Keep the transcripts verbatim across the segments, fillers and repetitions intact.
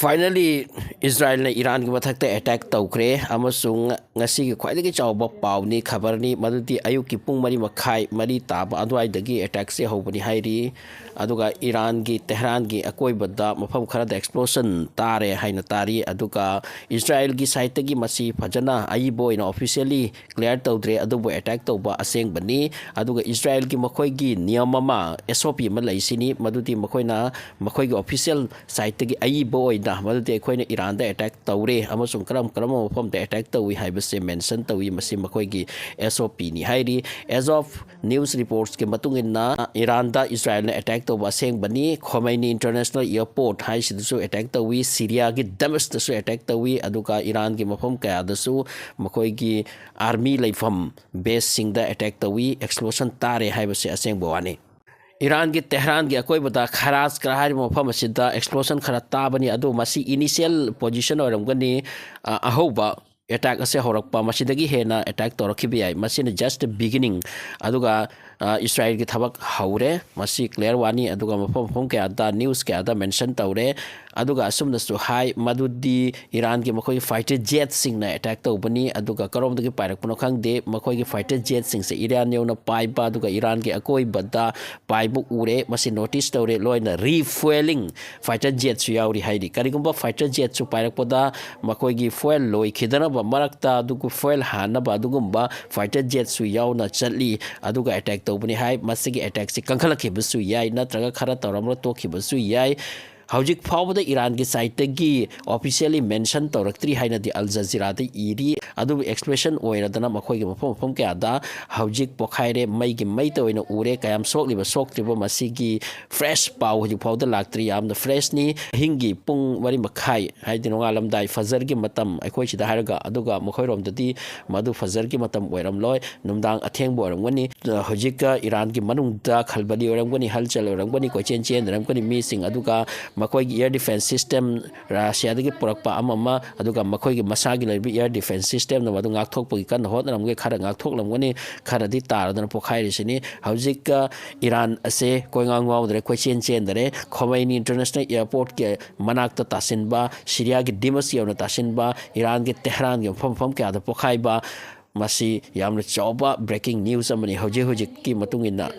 Finally, ꯏꯁꯔꯥꯏꯜꯅ ꯏꯔꯥꯟꯒꯤ ꯃꯊꯛꯇ attack ꯇꯧꯈ꯭ꯔꯦ, ꯑꯃꯁꯨꯡ ꯉꯁꯤꯒꯤ ꯈ꯭ꯋꯥꯏꯗꯒꯤ ꯆꯥꯎꯕ ꯄꯥꯎꯅꯤ, ꯈꯕꯔꯅꯤ, ꯃꯗꯨꯗꯤ ꯑꯌꯨꯛꯀꯤ ꯄꯨꯡ ꯃꯔꯤ ꯃꯈꯥꯏ, ꯃꯔꯤ ꯇꯥꯕ ꯑꯗꯨꯋꯥꯏꯗꯒꯤ ꯑꯦꯇꯦꯛꯁꯦ ꯍꯧꯕꯅꯤ ꯍꯥꯏꯔꯤ꯫ ꯑꯗꯨꯒ ꯏꯔꯥꯟꯒꯤ ꯇꯦꯍꯔꯥꯟꯒꯤ ꯑꯀꯣꯏꯕꯗ ꯃꯐꯝ ꯈꯔꯗ ꯑꯦꯛꯁꯄ꯭ꯂꯣꯁꯟ ꯇꯥꯔꯦ ꯍꯥꯏꯅ ꯇꯥꯔꯤ꯫ ꯑꯗꯨꯒ ꯏꯁꯔꯥꯏꯜꯒꯤ ꯁꯥꯏꯠꯇꯒꯤ ꯃꯁꯤ ꯐꯖꯅ ꯑꯏꯕ ꯑꯣꯏꯅ ꯑꯣꯐꯤꯁꯤꯌꯦꯜꯂꯤ ꯀ꯭ꯂꯤꯌꯥꯔ ꯇꯧꯗ꯭ꯔꯦ, ꯑꯗꯨꯕꯨ ꯑꯦꯇꯦꯛ ꯇꯧꯕ ꯑꯁꯦꯡꯕꯅꯤ꯫ ꯑꯗꯨꯒ ꯏꯁꯔꯥꯏꯜꯒꯤ ꯃꯈꯣꯏꯒꯤ ꯅꯤꯌꯝ ꯑꯃ, ꯑꯦꯁ ꯑꯣ ꯄꯤ ꯑꯃ ꯂꯩꯁꯤꯅꯤ, ꯃꯗꯨꯗꯤ ꯃꯈꯣꯏꯅ ꯃꯈꯣꯏꯒꯤ ꯑꯣꯐꯤꯁꯤꯌꯦꯜ ꯁꯥꯏꯠꯇꯒꯤ ꯑꯏꯕ ꯑꯣꯏꯅ, ꯃꯗꯨꯗꯤ ꯑꯩꯈꯣꯏꯅ ꯏꯔꯥꯟꯗ ꯑꯦꯇꯦꯛ ꯇꯧꯔꯦ ꯑꯃꯁꯨꯡ ꯀꯔꯝ ꯀꯔꯝꯕ ꯃꯐꯝꯗ ꯑꯦꯇꯦꯛ ꯇꯧꯏ ꯍꯥꯏꯕꯁꯦ ꯃꯦꯟꯁꯟ ꯇꯧꯏ꯫ ꯃꯁꯤ ꯃꯈꯣꯏꯒꯤ ꯑꯦꯁ ꯑꯣ ꯄꯤꯅꯤ ꯍꯥꯏꯔꯤ꯫ As of news reportsꯀꯤ ꯃꯇꯨꯡ ꯏꯟꯅ, ꯏꯔꯥꯟꯗ ꯏꯁꯔꯥꯏꯜꯅ ꯑꯦꯇꯦꯛ ꯇꯧꯕ ꯑꯁꯦꯡꯕꯅꯤ꯫ ꯈꯣꯃꯩꯅꯤ ꯏꯟꯇꯔꯅꯦꯁꯅꯦꯜ ꯑꯦꯌꯔꯄꯣꯔꯠ ꯍꯥꯏꯁꯤꯗꯁꯨ ꯑꯦꯇꯦꯛ ꯇꯧꯏ, ꯁꯤꯔꯤꯌꯥꯒꯤ ꯗꯃꯁꯇꯁꯨ ꯑꯦꯇꯦꯛ ꯇꯧꯏ, ꯑꯗꯨꯒ ꯏꯔꯥꯟꯒꯤ ꯃꯐꯝ ꯀꯌꯥꯗꯁꯨ ꯃꯈꯣꯏꯒꯤ ꯑꯥꯔꯃꯤ ꯂꯩꯐꯝ ꯕꯦꯁꯁꯤꯡꯗ ꯑꯦꯇꯦꯛ ꯇꯧꯏ꯫ ꯑꯦꯛꯁꯄ꯭ꯂꯣꯁꯟ ꯇꯥꯔꯦ ꯍꯥꯏꯕꯁꯤ ꯑꯁꯦꯡꯕ ꯋꯥꯅꯤ꯫ ꯏꯔꯥꯟꯒꯤ ꯇꯦꯍꯔꯥꯟꯒꯤ ꯑꯀꯣꯏꯕꯗ ꯈꯔꯥꯖꯀꯔ ꯍꯥꯏꯔꯤꯕ ꯃꯐꯝ ꯑꯁꯤꯗ ꯑꯦꯛꯁꯄ꯭ꯂꯣꯁꯟ ꯈꯔ ꯇꯥꯕꯅꯤ, ꯑꯗꯨ ꯃꯁꯤ ꯏꯅꯤꯁꯤꯌꯦꯜ ꯄꯣꯖꯤꯁꯟ ꯑꯣꯏꯔꯝꯒꯅꯤ꯫ ꯑ, ꯑꯍꯧꯕ ꯑꯦꯇꯦꯛ ꯑꯁꯦ ꯍꯧꯔꯛꯄ, ꯃꯁꯤꯗꯒꯤ ꯍꯦꯟꯅ ꯑꯦꯇꯦꯛ ꯇꯧꯔꯛꯈꯤꯕ ꯌꯥꯏ꯫ ꯃꯁꯤꯅ just beginning꯫ ꯑꯗꯨꯒ, ꯑ, ꯏꯁꯔꯥꯏꯜꯒꯤ ꯊꯕꯛ ꯍꯧꯔꯦ, ꯃꯁꯤ ꯀ꯭ꯂꯤꯌꯥꯔ ꯋꯥꯅꯤ꯫ ꯑꯗꯨꯒ ꯃꯐꯝ ꯃꯐꯝ ꯀꯌꯥꯗ, ꯅ꯭ꯌꯨꯁ ꯀꯌꯥꯗ ꯃꯦꯟꯁꯟ ꯇꯧꯔꯦ꯫ ꯑꯗꯨꯒ ꯑꯁꯨꯝꯅꯁꯨ ꯍꯥꯏ, ꯃꯗꯨꯗꯤ ꯏꯔꯥꯟꯒꯤ ꯃꯈꯣꯏꯒꯤ ꯐꯥꯏꯇꯔ ꯖꯦꯠꯁꯤꯡꯅ ꯑꯦꯇꯦꯛ ꯇꯧꯕꯅꯤ꯫ ꯑꯗꯨꯒ ꯀꯔꯣꯝꯗꯒꯤ ꯄꯥꯏꯔꯛꯄꯅꯣ ꯈꯪꯗꯦ, ꯃꯈꯣꯏꯒꯤ ꯐꯥꯏꯇꯔ ꯖꯦꯠꯁꯤꯡꯁꯦ ꯏꯔꯥꯟ ꯌꯧꯅ ꯄꯥꯏꯕ, ꯑꯗꯨꯒ ꯏꯔꯥꯟꯒꯤ ꯑꯀꯣꯏꯕꯗ ꯄꯥꯏꯕ ꯎꯔꯦ꯫ ꯃꯁꯤ ꯅꯣꯇꯤꯁ ꯇꯧꯔꯦ꯫ ꯂꯣꯏꯅ ꯔꯤꯐ꯭ꯌꯨꯑꯦꯂꯤꯡ ꯐꯥꯏꯇꯔ ꯖꯦꯠꯁꯨ ꯌꯥꯎꯔꯤ ꯍꯥꯏꯔꯤ꯫ ꯀꯔꯤꯒꯨꯝꯕ ꯐꯥꯏꯇꯔ ꯖꯦꯠꯁꯨ ꯄꯥꯏꯔꯛꯄꯗ ꯃꯈꯣꯏꯒꯤ ꯐ꯭ꯌꯨꯑꯦꯜ ꯂꯣꯏꯈꯤꯗꯅꯕ ꯃꯔꯛꯇ ꯑꯗꯨꯒ ꯐ꯭ꯌꯨꯑꯦꯜ ꯍꯥꯟꯅꯕ ꯑꯗꯨꯒꯨꯝꯕ ꯐꯥꯏꯇꯔ ꯖꯦꯠꯁꯨ ꯌꯥꯎꯅ ꯆꯠꯂꯤ꯫ ꯑꯗꯨꯒ ꯑꯦꯇꯦꯛ ꯇꯧꯕꯅꯤ ꯍꯥꯏ꯫ ꯃꯁꯤꯒꯤ ꯑꯦꯇꯦꯛꯁꯤ ꯀꯟꯈꯠꯂꯛꯈꯤꯕꯁꯨ ꯌꯥꯏ, ꯅꯠꯇ꯭ꯔꯒ ꯈꯔ ꯇꯧꯔꯝꯂꯒ ꯇꯣꯛꯈꯤꯕꯁꯨ ꯌꯥꯏ꯫ ꯍꯧꯖꯤꯛ ꯐꯥꯎꯕꯗ ꯏꯔꯥꯟꯒꯤ ꯁꯥꯏꯠꯇꯒꯤ ꯑꯣꯐꯤꯁꯤꯌꯦꯜꯂꯤ ꯃꯦꯟꯁꯟ ꯇꯧꯔꯛꯇ꯭ꯔꯤ ꯍꯥꯏꯅꯗꯤ ꯑꯜ ꯖꯖꯤꯔꯥꯗ ꯏꯔꯤ꯫ ꯑꯗꯨꯕꯨ ꯑꯦꯛꯁꯄ꯭ꯂꯣꯁꯟ ꯑꯣꯏꯔꯗꯅ ꯃꯈꯣꯏꯒꯤ ꯃꯐꯝ ꯃꯐꯝ ꯀꯌꯥꯗ ꯍꯧꯖꯤꯛ ꯄꯣꯈꯥꯏꯔꯦ, ꯃꯩꯒꯤ ꯃꯩꯇ ꯑꯣꯏꯅ ꯎꯔꯦ꯫ ꯀꯌꯥꯝ ꯁꯣꯛꯂꯤꯕ ꯁꯣꯛꯇ꯭ꯔꯤꯕ, ꯃꯁꯤꯒꯤ ꯐ꯭ꯔꯦꯁ ꯄꯥꯎ ꯍꯧꯖꯤꯛ ꯐꯥꯎꯗ ꯂꯥꯛꯇ꯭ꯔꯤ꯫ ꯌꯥꯝꯅ ꯐ꯭ꯔꯦꯁꯅꯤ꯫ ꯑꯍꯤꯡꯒꯤ ꯄꯨꯡ ꯃꯔꯤ ꯃꯈꯥꯏ, ꯍꯥꯏꯗꯤ ꯅꯣꯡꯉꯥꯜꯂꯝꯗꯥꯏ, ꯐꯖꯔꯒꯤ ꯃꯇꯝ ꯑꯩꯈꯣꯏ ꯁꯤꯗ ꯍꯥꯏꯔꯒ, ꯑꯗꯨꯒ ꯃꯈꯣꯏꯔꯣꯝꯗꯗꯤ ꯃꯗꯨ ꯐꯖꯔꯒꯤ ꯃꯇꯝ ꯑꯣꯏꯔꯝꯂꯣꯏ, ꯅꯨꯡꯗꯥꯡ ꯑꯊꯦꯡꯕ ꯑꯣꯏꯔꯝꯒꯅꯤ꯫ ꯍꯧꯖꯤꯛꯀ ꯏꯔꯥꯟꯒꯤ ꯃꯅꯨꯡꯗ ꯈꯜꯕꯂꯤ ꯑꯣꯏꯔꯝꯒꯅꯤ, ꯍꯜꯆꯜ ꯑꯣꯏꯔꯝꯒꯅꯤ, ꯀꯣꯏꯆꯦꯟ ꯆꯦꯟꯅꯔꯝꯒꯅꯤ ꯃꯤꯁꯤꯡ꯫ ꯑꯗꯨꯒ ꯃꯈꯣꯏꯒꯤ air defense system, ꯔꯁꯤꯌꯥꯗꯒꯤ ꯄꯨꯔꯛꯄ ꯑꯃ ꯑꯃ, ꯑꯗꯨꯒ ꯃꯈꯣꯏꯒꯤ ꯃꯁꯥꯒꯤ ꯂꯩꯔꯤꯕ air defense systemꯅ ꯃꯗꯨ ꯉꯥꯛꯊꯣꯛꯄꯒꯤ ꯀꯟꯅ ꯍꯣꯠꯅꯔꯝꯒꯅꯤ꯫ ꯈꯔ ꯉꯥꯛꯊꯣꯛꯂꯝꯒꯅꯤ, ꯈꯔꯗꯤ ꯇꯥꯔꯗꯅ ꯄꯣꯈꯥꯏꯔꯤꯁꯤꯅꯤ꯫ ꯍꯧꯖꯤꯛ, ꯑ, ꯏꯔꯥꯟ ꯑꯁꯦ ꯀꯣꯏꯉꯥꯎ ꯉꯥꯎꯗ꯭ꯔꯦ, ꯀꯣꯏꯆꯦꯟ ꯆꯦꯟꯗꯔꯦ꯫ ꯈꯣꯃꯩꯅꯤ International Airportꯀꯤ ꯃꯅꯥꯛꯇ ꯇꯥꯁꯤꯟꯕ, ꯁꯤꯔꯤꯌꯥꯒꯤ ꯗꯤꯃꯁ ꯌꯧꯅ ꯇꯥꯁꯤꯟꯕ, ꯏꯔꯥꯟꯒꯤ ꯇꯦꯍꯔꯥꯟꯒꯤ ꯃꯐꯝ ꯃꯐꯝ ꯀꯌꯥꯗ ꯄꯣꯈꯥꯏꯕ, ꯃꯁꯤ ꯌꯥꯝꯅ ꯆꯥꯎꯕ breaking news ꯑꯃꯅꯤ꯫ ꯍꯧꯖꯤꯛ ꯍꯧꯖꯤꯛꯀꯤ ꯃꯇꯨꯡ ꯏꯟꯅ,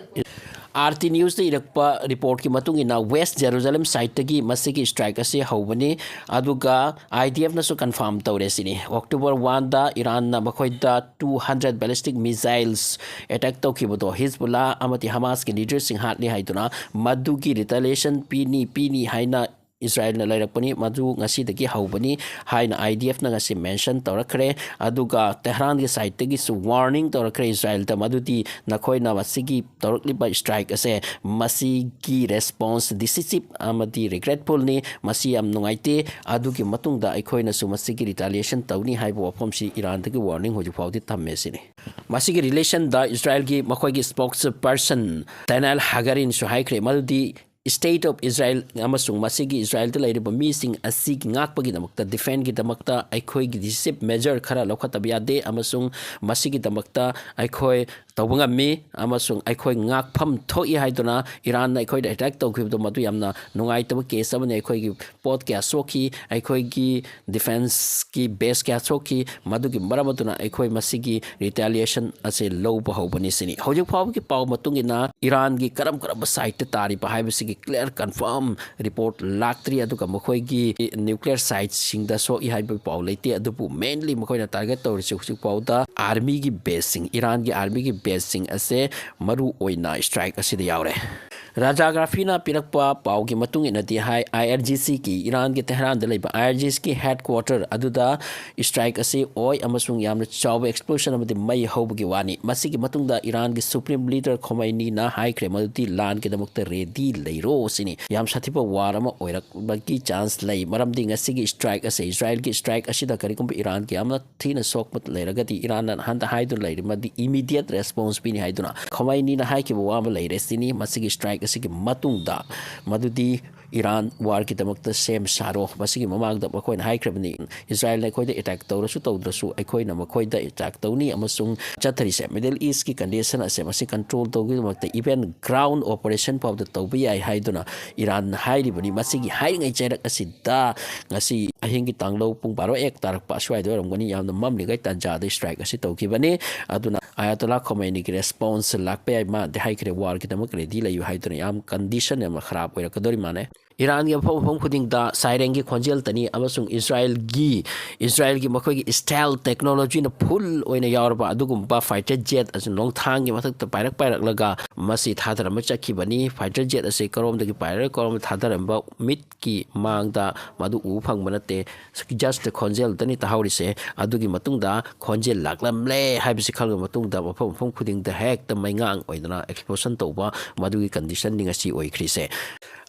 RT Newsꯇ ꯏꯔꯛꯄ reportꯀꯤ ꯃꯇꯨꯡ ꯏꯟꯅ, West Jerusalem sideꯇꯒꯤ ꯃꯁꯤꯒꯤ strike ꯑꯁꯤ ꯍꯧꯕꯅꯤ꯫ ꯑꯗꯨꯒ IDFꯅꯁꯨ confirm ꯇꯧꯔꯦ ꯁꯤꯅꯤ꯫ October oneꯗ ꯏꯔꯥꯟꯅ ꯃꯈꯣꯏꯗ two hundred ballistic missiles attack ꯇꯧꯈꯤꯕꯗꯣ, ꯍꯤꯖꯕꯨꯜꯂꯥ ꯑꯃꯗꯤ ꯍꯃꯥꯁꯀꯤ leaderꯁꯤꯡ ꯍꯥꯠꯂꯤ ꯍꯥꯏꯗꯨꯅ, ꯃꯗꯨꯒꯤ retaliation ꯄꯤꯅꯤ, ꯄꯤꯅꯤ ꯍꯥꯏꯅ ꯏꯁꯔꯥꯌꯦꯜꯅ ꯂꯩꯔꯛꯄꯅꯤ, ꯃꯗꯨ ꯉꯁꯤꯗꯒꯤ ꯍꯧꯕꯅꯤ ꯍꯥꯏꯅ IDFꯅ ꯉꯁꯤ mention ꯇꯧꯔꯛꯈ꯭ꯔꯦ꯫ ꯑꯗꯨꯒ ꯇꯦꯍ꯭ꯔꯥꯟꯒꯤ sideꯇꯒꯤꯁꯨ warning ꯇꯧꯔꯛꯈ꯭ꯔꯦ ꯏꯁꯔꯥꯌꯦꯜꯗ, ꯃꯗꯨꯗꯤ ꯅꯈꯣꯏꯅ ꯃꯁꯤꯒꯤ ꯇꯧꯔꯛꯂꯤꯕ strike ꯑꯁꯦ, ꯃꯁꯤꯒꯤ response decisive ꯑꯃꯗꯤ regretfulꯅꯤ, ꯃꯁꯤ ꯌꯥꯝ ꯅꯨꯡꯉꯥꯏꯇꯦ꯫ ꯑꯗꯨꯒꯤ ꯃꯇꯨꯡꯗ ꯑꯩꯈꯣꯏꯅꯁꯨ ꯃꯁꯤꯒꯤ retaliation ꯇꯧꯅꯤ ꯍꯥꯏꯕ ꯋꯥꯐꯝꯁꯤ ꯏꯔꯥꯟꯗꯒꯤ warning ꯍꯧꯖꯤꯛ ꯐꯥꯎꯗꯤ ꯊꯝꯃꯦ ꯁꯤꯅꯤ꯫ ꯃꯁꯤꯒꯤ relationꯗ ꯏꯁꯔꯥꯌꯦꯜꯒꯤ ꯃꯈꯣꯏꯒꯤ spokesperson ꯗꯦꯅꯤꯌꯦꯜ ꯍꯒꯥꯔꯤꯅꯁꯨ ꯍꯥꯏꯈ꯭ꯔꯦ, ꯃꯗꯨꯗꯤ State of Israel ꯑꯃꯁꯨꯡ ꯃꯁꯤꯒꯤ ꯏꯁꯔꯥꯌꯦꯜꯗ ꯂꯩꯔꯤꯕ ꯃꯤꯁꯤꯡ ꯑꯁꯤꯒꯤ ꯉꯥꯛꯄꯒꯤꯗꯃꯛꯇ, defendꯒꯤꯗꯃꯛꯇ ꯑꯩꯈꯣꯏꯒꯤ decisive measure ꯈꯔ ꯂꯧꯈꯠꯇꯕ ꯌꯥꯗꯦ, ꯑꯃꯁꯨꯡ ꯃꯁꯤꯒꯤꯗꯃꯛꯇ ꯑꯩꯈꯣꯏ ꯇꯧꯕ ꯉꯝꯃꯤ, ꯑꯃꯁꯨꯡ ꯑꯩꯈꯣꯏ ꯉꯥꯛꯐꯝ ꯊꯣꯛꯏ ꯍꯥꯏꯗꯨꯅ ꯏꯔꯥꯟꯅ ꯑꯩꯈꯣꯏꯗ attack ꯇꯧꯈꯤꯕꯗꯣ, ꯃꯗꯨ ꯌꯥꯝꯅ ꯅꯨꯡꯉꯥꯏꯇꯕ case ꯑꯃꯅꯤ꯫ ꯑꯩꯈꯣꯏꯒꯤ ꯄꯣꯠ ꯀꯌꯥ ꯁꯣꯛꯈꯤ, ꯑꯩꯈꯣꯏꯒꯤ defenceꯀꯤ base ꯀꯌꯥ ꯁꯣꯛꯈꯤ, ꯃꯗꯨꯒꯤ ꯃꯔꯝ ꯑꯗꯨꯅ ꯑꯩꯈꯣꯏ ꯃꯁꯤꯒꯤ retaliation ꯑꯁꯤ ꯂꯧꯕ ꯍꯧꯕꯅꯤ ꯁꯤꯅꯤ꯫ ꯍꯧꯖꯤꯛ ꯐꯥꯎꯕꯒꯤ ꯄꯥꯎ ꯃꯇꯨꯡ ꯏꯟꯅ ꯏꯔꯥꯟꯒꯤ ꯀꯔꯝ ꯀꯔꯝꯕ sideꯇ ꯇꯥꯔꯤꯕ ꯍꯥꯏꯕꯁꯤꯒꯤ clear confirm report ꯂꯥꯛꯇ꯭ꯔꯤ, ꯑꯗꯨꯒ ꯃꯈꯣꯏꯒꯤ nuclear siteꯁꯤꯡꯗ ꯁꯣꯛꯏ ꯍꯥꯏꯕꯒꯤ ꯄꯥꯎ ꯂꯩꯇꯦ꯫ ꯑꯗꯨꯕꯨ mainly ꯃꯈꯣꯏꯅ target ꯇꯧꯔꯤꯁꯤ ꯍꯧꯖꯤꯛ ꯐꯥꯎꯗ armyꯒꯤ baseꯁꯤꯡ, ꯏꯔꯥꯟꯒꯤ armyꯒꯤ baseꯁꯤꯡ ꯑꯁꯦ ꯃꯔꯨ ꯑꯣꯏꯅ strike ꯑꯁꯤꯗ ꯌꯥꯎꯔꯦ꯫ ꯔꯥꯖꯥꯒ꯭ꯔꯥꯐꯤꯅ ꯄꯤꯔꯛꯄ ꯄꯥꯎꯒꯤ ꯃꯇꯨꯡ ꯏꯟꯅꯗꯤ ꯍꯥꯏ, IRGCꯒꯤ, ꯏꯔꯥꯟꯒꯤ ꯇꯦꯍꯔꯥꯟꯗ ꯂꯩꯕ IRGCꯒꯤ headquarter ꯑꯗꯨꯗ strike ꯑꯁꯤ ꯑꯣꯏ ꯑꯃꯁꯨꯡ ꯌꯥꯝꯅ ꯆꯥꯎꯕ explosion ꯑꯃꯗꯤ ꯃꯩ ꯍꯧꯕꯒꯤ ꯋꯥꯅꯤ꯫ ꯃꯁꯤꯒꯤ ꯃꯇꯨꯡꯗ ꯏꯔꯥꯟꯒꯤ supreme leader ꯈꯣꯃꯩꯅꯤꯅ ꯍꯥꯏꯈ꯭ꯔꯦ ꯃꯗꯨꯗꯤ ꯂꯥꯟꯒꯤꯗꯃꯛꯇ ready ꯂꯩꯔꯣ ꯁꯤꯅꯤ꯫ ꯌꯥꯝ ꯁꯥꯊꯤꯕ war ꯑꯃ ꯑꯣꯏꯔꯛꯄꯒꯤ chance ꯂꯩ, ꯃꯔꯝꯗꯤ ꯉꯁꯤꯒꯤ strike ꯑꯁꯦ, ꯏꯁꯔꯥꯌꯦꯜꯒꯤ strike ꯑꯁꯤꯗ ꯀꯔꯤꯒꯨꯝꯕ ꯏꯔꯥꯟꯒꯤ ꯌꯥꯝꯅ ꯊꯤꯅ ꯁꯣꯛꯄ ꯂꯩꯔꯒꯗꯤ, ꯏꯔꯥꯟꯅ ꯍꯟꯗ ꯍꯥꯏꯗꯨꯅ ꯂꯩꯔꯤ, ꯃꯗꯤ immediate response ꯄꯤꯅꯤ ꯍꯥꯏꯗꯨꯅ ꯈꯣꯃꯩꯅꯤꯅ ꯍꯥꯏꯈꯤꯕ ꯋꯥ ꯑꯃ ꯂꯩꯔꯦ ꯁꯤꯅꯤ꯫ ꯃꯁꯤꯒꯤ strike ꯑꯁꯤꯒꯤ ꯃꯇꯨꯡꯗ ꯃꯗꯨꯗꯤ ꯏꯔꯥꯟ ꯋꯥꯔꯒꯤꯗꯃꯛꯇ ꯁꯦꯝ ꯁꯥꯔꯣ꯫ ꯃꯁꯤꯒꯤ ꯃꯃꯥꯡꯗ ꯃꯈꯣꯏꯅ ꯍꯥꯏꯈ꯭ꯔꯕꯅꯤ, ꯏꯁꯔꯥꯌꯦꯜꯅ ꯑꯩꯈꯣꯏꯗ ꯑꯦꯇꯦꯛ ꯇꯧꯔꯁꯨ ꯇꯧꯗ꯭ꯔꯁꯨ ꯑꯩꯈꯣꯏꯅ ꯃꯈꯣꯏꯗ ꯑꯦꯇꯦꯛ ꯇꯧꯅꯤ ꯑꯃꯁꯨꯡ ꯆꯠꯊꯔꯤꯁꯦ ꯃꯤꯗꯜ ꯏꯁꯀꯤ ꯀꯟꯗꯤꯁꯟ ꯑꯁꯦ ꯃꯁꯤ ꯀꯟꯇ꯭ꯔꯣꯜ ꯇꯧꯕꯒꯤꯗꯃꯛꯇ ꯏꯚꯦꯟ ꯒ꯭ꯔꯥꯎꯟ ꯑꯣꯄꯔꯦꯁꯟ ꯐꯥꯎꯗ ꯇꯧꯕ ꯌꯥꯏ ꯍꯥꯏꯗꯨꯅ ꯏꯔꯥꯟꯅ ꯍꯥꯏꯔꯤꯕꯅꯤ꯫ ꯃꯁꯤꯒꯤ ꯍꯥꯏꯔꯤꯉꯩ ꯆꯩꯔꯛ ꯑꯁꯤꯗ ꯉꯁꯤ ꯑꯍꯤꯡꯒꯤ ꯇꯥꯡꯂꯧ ꯄꯨꯡ ꯕꯥꯔꯣ ꯑꯦꯛ ꯇꯥꯔꯛꯄ ꯑꯁ꯭ꯋꯥꯏꯗ ꯑꯣꯏꯔꯝꯒꯅꯤ, ꯌꯥꯝꯅ ꯃꯝꯂꯤꯉꯩ ꯇꯥꯟꯖꯥꯗ ꯏꯁꯇ꯭ꯔꯥꯏꯛ ꯑꯁꯤ ꯇꯧꯈꯤꯕꯅꯤ꯫ ꯑꯗꯨꯅ ꯑꯌꯥꯇꯣꯂꯥ ꯈꯣꯃꯦꯅꯤꯒꯤ ꯔꯦꯁꯄꯣꯟꯁ ꯂꯥꯛꯄ ꯌꯥꯏ꯫ ꯃꯥꯗꯤ ꯍꯥꯏꯈ꯭ꯔꯦ, ꯋꯥꯔꯒꯤꯗꯃꯛ ꯔꯦꯗꯤ ꯂꯩꯌꯨ ꯍꯥꯏꯗꯨꯅ꯫ ꯌꯥꯝ ꯀꯟꯗꯤꯁꯟ ꯌꯥꯝꯅ ꯈꯔꯥꯞ ꯑꯣꯏꯔꯛꯀꯗꯧꯔꯤ ꯃꯥꯜꯂꯦ꯫ ꯏꯔꯥꯟꯒꯤ ꯃꯐꯝ ꯃꯐꯝ ꯈꯨꯗꯤꯡꯗ ꯁꯥꯏꯔꯦꯟꯒꯤ ꯈꯣꯟꯖꯦꯜꯇꯅꯤ ꯑꯃꯁꯨꯡ ꯏꯁꯔꯥꯌꯦꯜꯒꯤ, ꯏꯁꯔꯥꯌꯦꯜꯒꯤ ꯃꯈꯣꯏꯒꯤ ꯁ꯭ꯇꯥꯏꯜ ꯇꯦꯛꯅꯣꯂꯣꯖꯤꯅ ꯐꯨꯜ ꯑꯣꯏꯅ ꯌꯥꯎꯔꯕ ꯑꯗꯨꯒꯨꯝꯕ ꯐꯥꯏꯇꯔ ꯖꯦꯠ ꯑꯁꯤ ꯅꯣꯡꯊꯥꯡꯒꯤ ꯃꯊꯛꯇ ꯄꯥꯏꯔꯛ ꯄꯥꯏꯔꯛꯂꯒ ꯃꯁꯤ ꯊꯥꯗꯔꯝꯕ ꯆꯠꯈꯤꯕꯅꯤ꯫ ꯐꯥꯏꯇꯔ ꯖꯦꯠ ꯑꯁꯤ ꯀꯔꯣꯝꯗꯒꯤ ꯄꯥꯏꯔꯒ ꯀꯔꯣꯝꯗ ꯊꯥꯗꯔꯝꯕ ꯃꯤꯠꯀꯤ ꯃꯥꯡꯗ ꯃꯗꯨ ꯎꯕ ꯐꯪꯕ ꯅꯠꯇꯦ꯫ ꯖꯁ ꯈꯣꯟꯖꯦꯜꯇꯅꯤ ꯇꯥꯍꯧꯔꯤꯁꯦ꯫ ꯑꯗꯨꯒꯤ ꯃꯇꯨꯡꯗ ꯈꯣꯟꯖꯦꯜ ꯂꯥꯛꯂꯝꯂꯦ ꯍꯥꯏꯕꯁꯤ ꯈꯪꯂꯕ ꯃꯇꯨꯡꯗ ꯃꯐꯝ ꯃꯐꯝ ꯈꯨꯗꯤꯡꯗ ꯍꯦꯛꯇ ꯃꯩꯉꯥꯡ ꯑꯣꯏꯗꯅ ꯑꯦꯛꯁꯄ꯭ꯂꯣꯁꯟ ꯇꯧꯕ, ꯃꯗꯨꯒꯤ ꯀꯟꯗꯤꯁꯟꯅꯤ ꯉꯁꯤ ꯑꯣꯏꯈ꯭ꯔꯤꯁꯦ꯫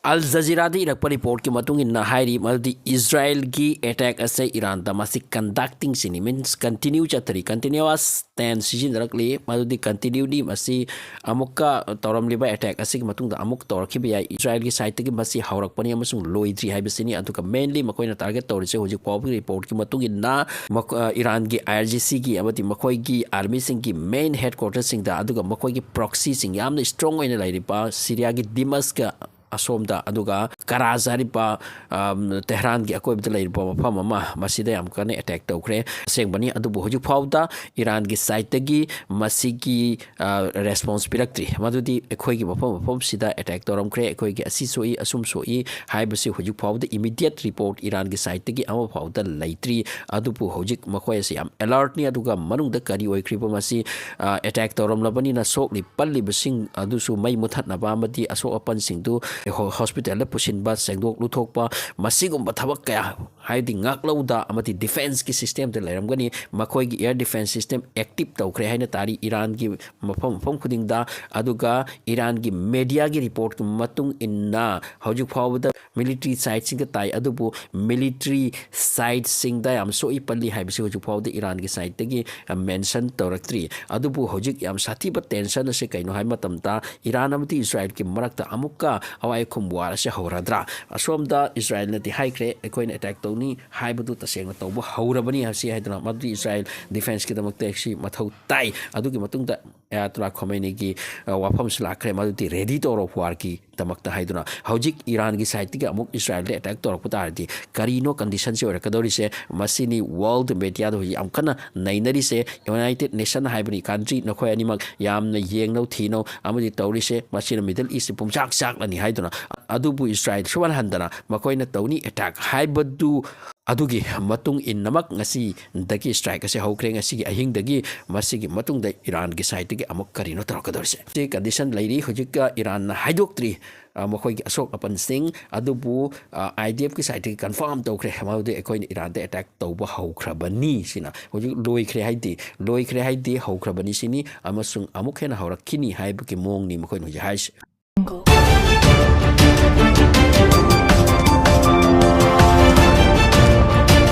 ꯑꯜ ꯖꯖꯤꯔꯥꯗ ꯏꯔꯛꯄ ꯔꯤꯄꯣꯔꯠꯀꯤ ꯃꯇꯨꯡ ꯏꯟꯅ ꯍꯥꯏꯔꯤ, ꯃꯗꯨꯗꯤ ꯏꯁꯔꯥꯌꯦꯜꯒꯤ ꯑꯦꯇꯦꯛ ꯑꯁꯦ ꯏꯔꯥꯟꯗ ꯃꯁꯤ ꯀꯟꯗꯛꯇꯤꯡꯁꯤꯅꯤ, ꯃꯤꯟꯁ ꯀꯟꯇꯤꯅ꯭ꯌꯨ ꯆꯠꯊꯔꯤ, ꯀꯟꯇꯤꯅ꯭ꯌꯨꯋꯁ ꯇꯦꯟ ꯁꯤꯖꯤꯟꯅꯔꯛꯂꯤ꯫ ꯃꯗꯨꯗꯤ ꯀꯟꯇꯤꯅ꯭ꯌꯨꯅꯤ꯫ ꯃꯁꯤ ꯑꯃꯨꯛꯀ ꯇꯧꯔꯝꯂꯤꯕ ꯑꯦꯇꯦꯛ ꯑꯁꯤꯒꯤ ꯃꯇꯨꯡꯗ ꯑꯃꯨꯛ ꯇꯧꯔꯛꯈꯤꯕ ꯌꯥꯏ꯫ ꯏꯁꯔꯥꯌꯦꯜꯒꯤ ꯁꯥꯏꯠꯇꯒꯤ ꯃꯁꯤ ꯍꯧꯔꯛꯄꯅꯤ ꯑꯃꯁꯨꯡ ꯂꯣꯏꯗ꯭ꯔꯤ ꯍꯥꯏꯕꯁꯤꯅꯤ꯫ ꯑꯗꯨꯒ ꯃꯦꯟꯂꯤ ꯃꯈꯣꯏꯅ ꯇꯥꯔꯒꯦꯠ ꯇꯧꯔꯤꯁꯦ ꯍꯧꯖꯤꯛ ꯐꯥꯎꯕꯒꯤ ꯔꯤꯄꯣꯔꯠꯀꯤ ꯃꯇꯨꯡ ꯏꯟꯅ ꯃꯈꯣ-, ꯑ, ꯏꯔꯥꯟꯒꯤ ꯑꯥꯏ ꯑꯥꯔ ꯖꯤ ꯁꯤꯒꯤ ꯑꯃꯗꯤ ꯃꯈꯣꯏꯒꯤ ꯑꯥꯔꯃꯤꯁꯤꯡꯒꯤ ꯃꯦꯟ ꯍꯦꯗ ꯀ꯭ꯋꯥꯔꯇꯔꯁꯤꯡꯗ, ꯑꯗꯨꯒ ꯃꯈꯣꯏꯒꯤ ꯄ꯭ꯔꯣꯛꯁꯤꯁꯤꯡ ꯌꯥꯝꯅ ꯁ꯭ꯇꯔꯣꯡ ꯑꯣꯏꯅ ꯂꯩꯔꯤꯕ ꯁꯤꯔꯤꯌꯥꯒꯤ ꯗꯤꯃꯁꯀ ꯑꯁꯣꯝꯗ, ꯑꯗꯨꯒ ꯀꯔꯥꯖ ꯍꯥꯏꯔꯤꯕ, ꯑꯝ, ꯇꯦꯍ꯭ꯔꯥꯟꯒꯤ ꯑꯀꯣꯏꯕꯗ ꯂꯩꯔꯤꯕ ꯃꯐꯝ ꯑꯃ, ꯃꯁꯤꯗ ꯌꯥꯝ ꯀꯟꯅ ꯑꯦꯇꯦꯛ ꯇꯧꯈ꯭ꯔꯦ꯫ ꯑꯁꯦꯡꯕꯅꯤ, ꯑꯗꯨꯕꯨ ꯍꯧꯖꯤꯛ ꯐꯥꯎꯕꯗ ꯏꯔꯥꯟꯒꯤ ꯁꯥꯏꯠꯇꯒꯤ ꯃꯁꯤꯒꯤ, ꯑ, ꯔꯦꯁꯄꯣꯟꯁ ꯄꯤꯔꯛꯇ꯭ꯔꯤ꯫ ꯃꯗꯨꯗꯤ ꯑꯩꯈꯣꯏꯒꯤ ꯃꯐꯝ ꯃꯐꯝꯁꯤꯗ ꯑꯦꯇꯦꯛ ꯇꯧꯔꯝꯈ꯭ꯔꯦ, ꯑꯩꯈꯣꯏꯒꯤ ꯑꯁꯤ ꯁꯣꯛꯏ, ꯑꯁꯨꯝ ꯁꯣꯛꯏ ꯍꯥꯏꯕꯁꯤ ꯍꯧꯖꯤꯛ ꯐꯥꯎꯕꯗ ꯏꯃꯤꯗꯤꯌꯦꯠ ꯔꯤꯄꯣꯔꯠ ꯏꯔꯥꯟꯒꯤ ꯁꯥꯏꯠꯇꯒꯤ ꯑꯃ ꯐꯥꯎꯗ ꯂꯩꯇ꯭ꯔꯤ꯫ ꯑꯗꯨꯕꯨ ꯍꯧꯖꯤꯛ ꯃꯈꯣꯏ ꯑꯁꯤ ꯌꯥꯝ ꯑꯦꯂꯔꯠꯅꯤ, ꯑꯗꯨꯒ ꯃꯅꯨꯡꯗ ꯀꯔꯤ ꯑꯣꯏꯈ꯭ꯔꯤꯕ ꯃꯁꯤ, ꯑ, ꯑꯦꯇꯦꯛ ꯇꯧꯔꯝꯂꯕꯅꯤꯅ ꯁꯣꯛꯂꯤ ꯄꯜꯂꯤꯕꯁꯤꯡ ꯑꯗꯨꯁꯨ ꯃꯩ ꯃꯨꯊꯠꯅꯕ ꯑꯃꯗꯤ ꯑꯁꯣꯛ ꯑꯄꯟꯁꯤꯡꯗꯨ ꯍꯣ-, ꯍꯣꯁꯄꯤꯇꯥꯜꯗ ꯄꯨꯁꯤꯟꯕ, ꯁꯦꯡꯗꯣꯛ ꯂꯨꯊꯣꯛꯄ, ꯃꯁꯤꯒꯨꯝꯕ ꯊꯕꯛ ꯀꯌꯥ ꯍꯥꯏꯕꯗꯤ ꯉꯥꯛꯂꯧꯗ ꯑꯃꯗꯤ ꯗꯤꯐꯦꯟꯁꯀꯤ ꯁꯤꯁꯇꯦꯝꯗ ꯂꯩꯔꯝꯒꯅꯤ꯫ ꯃꯈꯣꯏꯒꯤ ꯑꯦꯌꯔ ꯗꯤꯐꯦꯟꯁ ꯁꯤꯁꯇꯦꯝ ꯑꯦꯛꯇꯤꯞ ꯇꯧꯈ꯭ꯔꯦ ꯍꯥꯏꯅ ꯇꯥꯔꯤ ꯏꯔꯥꯟꯒꯤ ꯃꯐꯝ ꯃꯐꯝ ꯈꯨꯗꯤꯡꯗ꯫ ꯑꯗꯨꯒ ꯏꯔꯥꯟꯒꯤ ꯃꯦꯗꯤꯌꯥꯒꯤ ꯔꯤꯄꯣꯔꯠꯀꯤ ꯃꯇꯨꯡ ꯏꯟꯅ ꯍꯧꯖꯤꯛ ꯐꯥꯎꯕꯗ ꯃꯤꯂꯤꯇ꯭ꯔꯤ ꯁꯥꯏꯠꯁꯤꯡꯗ ꯇꯥꯏ, ꯑꯗꯨꯕꯨ ꯃꯤꯂꯤꯇ꯭ꯔꯤ ꯁꯥꯏꯠꯁꯤꯡꯗ ꯌꯥꯝ ꯁꯣꯛꯏ ꯄꯜꯂꯤ ꯍꯥꯏꯕꯁꯤ ꯍꯧꯖꯤꯛ ꯐꯥꯎꯕꯗ ꯏꯔꯥꯟꯒꯤ ꯁꯥꯏꯠꯇꯒꯤ ꯃꯦꯟꯁꯟ ꯇꯧꯔꯛꯇ꯭ꯔꯤ꯫ ꯑꯗꯨꯕꯨ ꯍꯧꯖꯤꯛ ꯌꯥꯝ ꯁꯥꯊꯤꯕ ꯇꯦꯟꯁꯟ ꯑꯁꯤ ꯀꯩꯅꯣ ꯍꯥꯏꯕ ꯃꯇꯝꯗ, ꯏꯔꯥꯟ ꯑꯃꯗꯤ ꯏꯁꯔꯥꯏꯜꯒꯤ ꯃꯔꯛꯇ ꯑꯃꯨꯛꯀ ꯑꯋꯥꯏ ꯑꯈꯨꯝ ꯋꯥꯔ ꯑꯁꯤ ꯍꯧꯔꯗ꯭ꯔꯥ? ꯑꯁꯣꯝꯗ ꯏꯁꯔꯥꯏꯜꯅꯗꯤ ꯍꯥꯏꯈ꯭ꯔꯦ, ꯑꯩꯈꯣꯏꯅ ꯑꯦꯇꯦꯛ ꯇꯧꯅꯤ ꯍꯥꯏꯕꯗꯨ ꯇꯁꯦꯡꯅ ꯇꯧꯕ ꯍꯧꯔꯕꯅꯤ ꯍꯥꯏꯁꯤ ꯍꯥꯏꯗꯨꯅ, ꯃꯗꯨꯗꯤ ꯏꯁꯔꯥꯏꯜ ꯗꯤꯐꯦꯟꯁꯀꯤꯗꯃꯛꯇ ꯁꯤ ꯃꯊꯧ ꯇꯥꯏ꯫ ꯑꯗꯨꯒꯤ ꯃꯇꯨꯡꯗ ꯑꯌꯥꯇꯣꯂꯥ ꯈꯣꯃꯦꯅꯤꯒꯤ, ꯑ, ꯋꯥꯐꯝꯁꯨ ꯂꯥꯛꯈ꯭ꯔꯦ, ꯃꯗꯨꯗꯤ ꯔꯦꯗꯤ ꯇꯧꯔꯣ ꯋꯥꯔꯒꯤꯗꯃꯛꯇ ꯍꯥꯏꯗꯨꯅ꯫ ꯍꯧꯖꯤꯛ ꯏꯔꯥꯟꯒꯤ ꯁꯥꯏꯠꯇꯒꯤ ꯑꯃꯨꯛ ꯏꯁꯔꯥꯏꯜꯗ ꯑꯦꯇꯦꯛ ꯇꯧꯔꯛꯄ ꯇꯥꯔꯗꯤ ꯀꯔꯤꯅꯣ ꯀꯟꯗꯤꯁꯟꯁꯤ ꯑꯣꯏꯔꯛꯀꯗꯧꯔꯤꯁꯦ? ꯃꯁꯤꯅꯤ ꯋꯥꯔꯜꯗ ꯃꯦꯗꯤꯌꯥꯗ ꯍꯧꯖꯤꯛ ꯌꯥꯝ ꯀꯟꯅ ꯅꯩꯅꯔꯤꯁꯦ꯫ ꯌꯨꯅꯥꯏꯇꯦꯠ ꯅꯦꯁꯟ ꯍꯥꯏꯕꯅꯤ, ꯀꯟꯇ꯭ꯔꯤ ꯅꯈꯣꯏ ꯑꯅꯤꯃꯛ ꯌꯥꯝꯅ ꯌꯦꯡꯅꯧ ꯊꯤꯅꯧ ꯑꯃꯗꯤ ꯇꯧꯔꯤꯁꯦ, ꯃꯁꯤꯅ ꯃꯤꯗꯜ ꯏꯁꯁꯤ ꯄꯨꯝꯆꯥꯛ ꯆꯥꯛꯂꯅꯤ ꯍꯥꯏꯗꯨꯅ꯫ ꯑꯗꯨꯕꯨ ꯏꯁꯔꯥꯏꯜ ꯁꯨꯍꯟ ꯍꯟꯗꯅ ꯃꯈꯣꯏꯅ ꯇꯧꯅꯤ ꯑꯦꯇꯦꯛ ꯍꯥꯏꯕꯗꯨ ꯑꯗꯨꯒꯤ ꯃꯇꯨꯡ ꯏꯟꯅꯃꯛ ꯉꯁꯤꯗꯒꯤ ꯁ꯭ꯇ꯭ꯔꯥꯏꯛ ꯑꯁꯤ ꯍꯧꯈ꯭ꯔꯦ꯫ ꯉꯁꯤꯒꯤ ꯑꯍꯤꯡꯗꯒꯤ꯫ ꯃꯁꯤꯒꯤ ꯃꯇꯨꯡꯗ ꯏꯔꯥꯟꯒꯤ ꯁꯥꯏꯠꯇꯒꯤ ꯑꯃꯨꯛ ꯀꯔꯤꯅꯣ ꯇꯧꯔꯛꯀꯗꯧꯔꯤꯁꯦ? ꯁꯤ ꯀꯟꯗꯤꯁꯟ ꯂꯩꯔꯤ꯫ ꯍꯧꯖꯤꯛꯀ ꯏꯔꯥꯟꯅ ꯍꯥꯏꯗꯣꯛꯇ꯭ꯔꯤ, ꯑ, ꯃꯈꯣꯏꯒꯤ ꯑꯁꯣꯛ ꯑꯄꯟꯁꯤꯡ, ꯑꯗꯨꯕꯨ, ꯑ, IDF ꯀꯤ ꯁꯥꯏꯠꯇꯒꯤ ꯀꯟꯐꯥꯔꯝ ꯇꯧꯈ꯭ꯔꯦ, ꯃꯗꯨꯗꯤ ꯑꯩꯈꯣꯏꯅ ꯏꯔꯥꯟꯗ ꯑꯦꯇꯦꯛ ꯇꯧꯕ ꯍꯧꯈ꯭ꯔꯕꯅꯤ꯫ ꯁꯤꯅ ꯍꯧꯖꯤꯛ ꯂꯣꯏꯈ꯭ꯔꯦ ꯍꯥꯏꯗꯤ, ꯂꯣꯏꯈ꯭ꯔꯦ ꯍꯥꯏꯗꯤ ꯍꯧꯈ꯭ꯔꯕꯅꯤ ꯁꯤꯅꯤ, ꯑꯃꯁꯨꯡ ꯑꯃꯨꯛ ꯍꯦꯟꯅ ꯍꯧꯔꯛꯈꯤꯅꯤ ꯍꯥꯏꯕꯒꯤ ꯃꯑꯣꯡꯅꯤ ꯃꯈꯣꯏꯅ ꯍꯧꯖꯤꯛ ꯍꯥꯏꯔꯤꯁꯦ꯫